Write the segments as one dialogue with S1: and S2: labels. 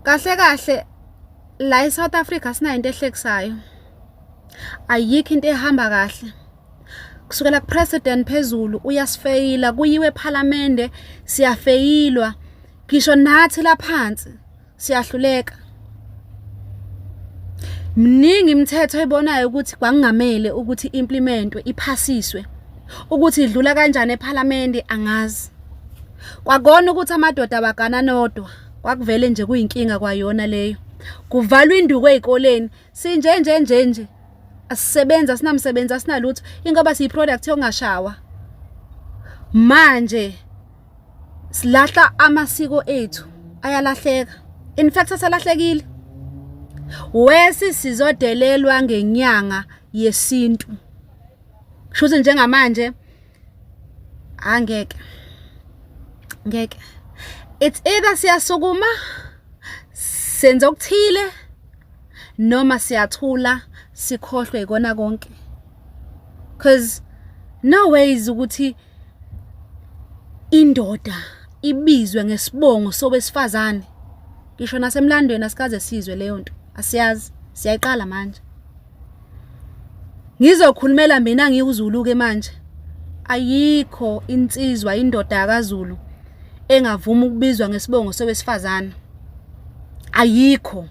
S1: Kahle kahle la eSouth Africa sinayo into ehlekisayo. Ayikho into ehamba kahle. Kusukela kupresident phezulu uyasifeyila, kuyiwe ephalamende siyafeyilwa, ngisho nathi laphansi siyahluleka. Mningi imithetho ebonayo ukuthi kwakungamele ukuthi implementwe, iphasiswe. Ukuthi idlula kanjani ephalamende angazi. Kwakona ukuthi amadoda abagana nodwa, kwakuvele nje kuyinkinga kwayona leyo. Kuvalwa induku ezikoleni, sinje nje nje nje. Asisebenzi, asinamsebenzi, asinalutho, ingoba siyi-product yokungashawa. Manje silahla amasiko ethu, ayalahleka. In fact asalahlekile. Wesi sizodelelwa ngenyanga yesintu. Kusho njengamanje angeke. Ngeke. It's either siyasukuma senze okuthile noma siyathula sikhohlwe ikona konke. Cause no ways ukuthi indoda ibizwe ngesibongo sowesifazane. Ngisho nasemlandweni asikaze sizwe leyo nto. Asiyazi, siyayiqala manje. Ngizokhulumela mina ngiwuZulu ke manje. Ayikho insizwa indoda yakaZulu engavuma ukubizwa ngesibongo sowesifazane. Ayikho.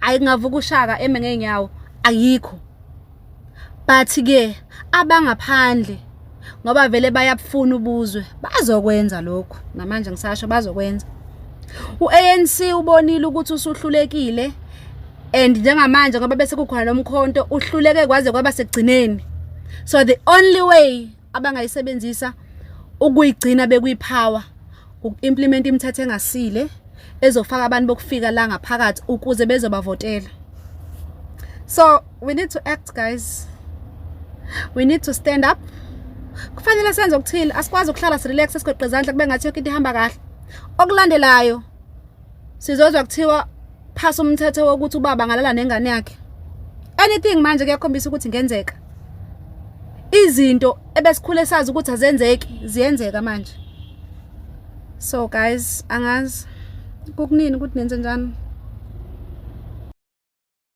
S1: Ayingavuka ushaka eme ngeenyawo, ayikho. But ke abangaphandle ngoba vele bayabufuna ubuzwe bazokwenza lokho. Namanje ngisasho bazokwenza. U-ANC ubonile ukuthi usuhlulekile and njengamanje ngoba bese kukhona nomkhonto uhluleke kwaze kwaba sekugcineni. So the only way abangayisebenzisa ukuyigcina bekwipower uku-implement imithetho engasile ezofaka abantu bokufika la ngaphakathi ukuze bezobavotela. So we need to act, guys. We need to stand up. Kufanele senze okuthile, asikwazi ukuhlala sirelax sigoqe izandla kube ngathi yonke into ihamba kahle. Okulandelayo sizozwa kuthiwa phasa umthetho wokuthi ubaba angalala nengane yakhe. Anything manje kuyakhombisa ukuthi ingenzeka. Izinto ebesikhule sazi ukuthi azenzeki ziyenzeka manje. So guys, angazi kukunini ukuthi nenze njani.